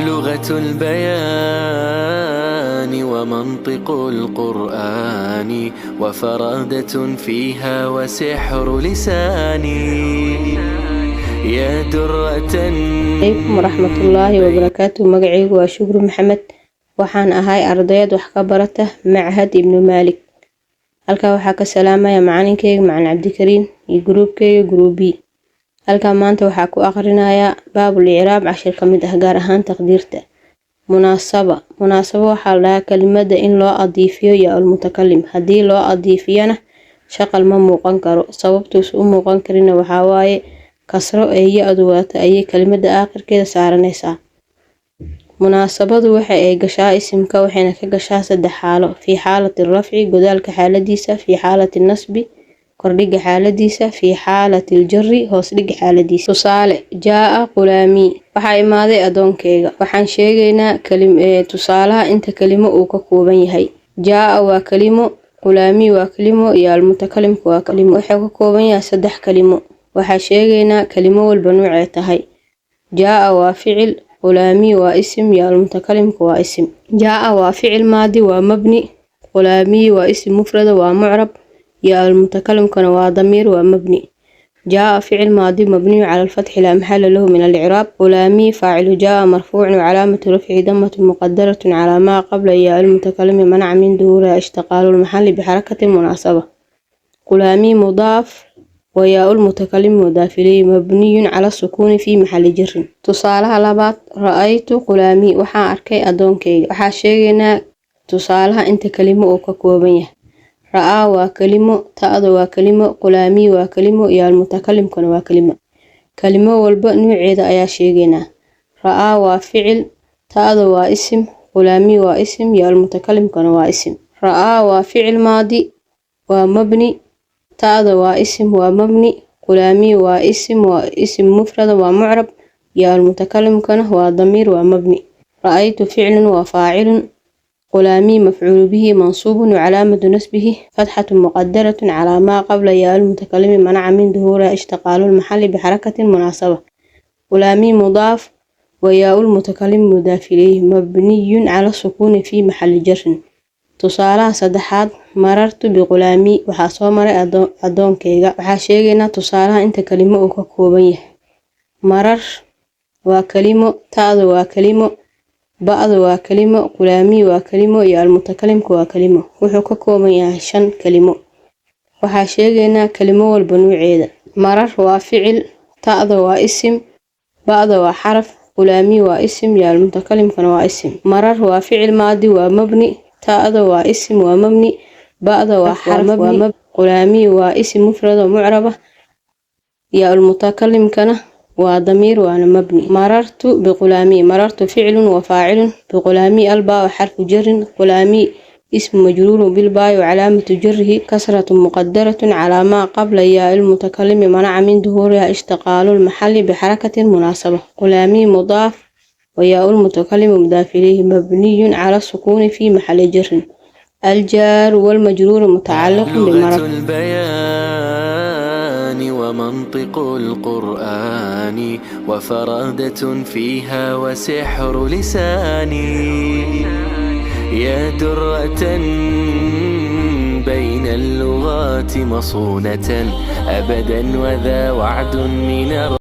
لغة البيان ومنطق القرآن، وفرادة فيها وسحر لساني، يا درة. Calaykum waraxmatullaahi wabarakaatu. Magacaygu waa Shukri Maxamed. Waxaan ahay ardayad wax ka barata Machad Ibnu Maalik. Halkaa waxaa ka salaamaya macalinkeyga, Macalin Cabdikariin, iyo gruubkeyga, group B. Halkaa maanta waxaa ku aqrinayaa baabul icraab, cashir ka mid ah, gaar ahaan taqdiirta munaasaba. Munaasabo waxaa la dhahaa kelimada in loo adiifiyo yaa ulmutakalim. Haddii loo adiifiyana, shaqal ma muuqan karo. Sababtuus u muuqan karina waxaa waaye kasro ee ya-du wadata ayay kelimada aakhirkeeda saaranaysaa. Munaasabadu waxa ay gashaa isimka, waxayna ka gashaa saddex xaalo: fii xaalati rafci, godaalka xaaladiisa; fii xaalati nasbi, kordhiga xaaladiisa; fii xaalati ljari, hoos dhiga xaaladiisa. Tusaale: jaa qulaamii, waxaa imaaday adoonkeyga. Waxaan sheegaynaa tusaalaha inta kelimo uu ka kooban yahay. Jaa waa kelimo, qulaamii waa kelimo iyo almutakalimka waa kelimo. Wuxuu ka kooban yahay saddex kelimo. Waxaa sheegaynaa kelimo walba nuucee tahay. Jaa waa ficil, qulaamii waa isim iyo almutakalimka waa isim. Jaa waa ficil maadi, waa mabni. Qulaamii waa isim mufrada, waa mucrab. Iyo almutakalimkana waa damiir, waa mabni. جاء فعل ماضي مبني على الفتح، لا محل له من الإعراب. غلامي فاعل جاء، مرفوع وعلامة رفعه ضمة مقدرة على ما قبل ياء المتكلم، منع من ظهورها اشتغال المحل بحركة المناسبة. غلامي مضاف وياء المتكلم مضاف إليه، مبني على السكون في محل جر. Tusaalaha labaad: ra'aytu qulaamii, waxaan arkay adoonkeyga. Waxaa sheegaynaa tusaalaha inta kelimo uu ka kooban yahay. Ra'aa waa kelimo, ta'da waa kelimo, qulaamii waa kelimo iyo almutakalimkana waa kelimo. Kelimo walba nuuceeda ayaa sheegaynaa. Ra'aa waa ficil, ta'da waa isim, qulaamii waa isim iyo almutakalimkana waa isim. Ra'aa waa ficil maadi, waa mabni. Ta'da waa isim, waa mabni. Qulaamii waa isim, waa isim mufrada, waa mucrab. Iyo almutakalimkana waa damiir, waa mabni. Ra'aytu ficlun waa faacilun. غلامي مفعول به منصوب وعلامة نصبه فتحة مقدرة على ما قبل ياء المتكلم، منع من ظهورها اشتغال المحل بحركة المناسبة. غلامي مضاف وياء المتكلم مضاف إليه، مبني على السكون في محل جر. Tusaalaha saddexaad: marartu biqulaamii, waxaa soo maray adoonkeyga. Waxaa sheegaynaa tusaalaha inta kelimo uu ka kooban yahay. Marar waa kelimo, ta'da waa kelimo, ba'da waa kelimo, qulaamii waa kelimo iyo almutakalimka waa kelimo. Wuxuu ka kooban yahay shan kelimo. Waxaa sheegaynaa kelimo walba nuuceeda. Marar waa ficil, ta'da waa isim, ba'da waa xaraf, qulaamii waa isim iyo almutakalimkana waa isim. Marar waa ficil maadi, waa mabni. Ta'da waa isim, waa mabni. Ba'da waa xaraf, waa mabni. Qulaamii waa isim mufrad oo mucrab ah. Iyo almutakalimkana waa damiir, waana mabni. Marartu biqulaamii: marartu ficlun wa faacilun. Biqulaamii albaa xarfu jarin. Qulaamii اسم مجرور بالباء وعلامة جره كسرة مقدرة على ما قبل ياء المتكلم، منع من ظهورها اشتغال المحل بحركة المناسبة. غلامي مضاف وياء المتكلم مضاف إليه، مبني على السكون في محل جر. الجار والمجرور متعلق لغة بمرر. البيان ومنطق القرآن، وفرادة فيها وسحر لساني، يا درة بين اللغات مصونة أبدا، وذا وعد من.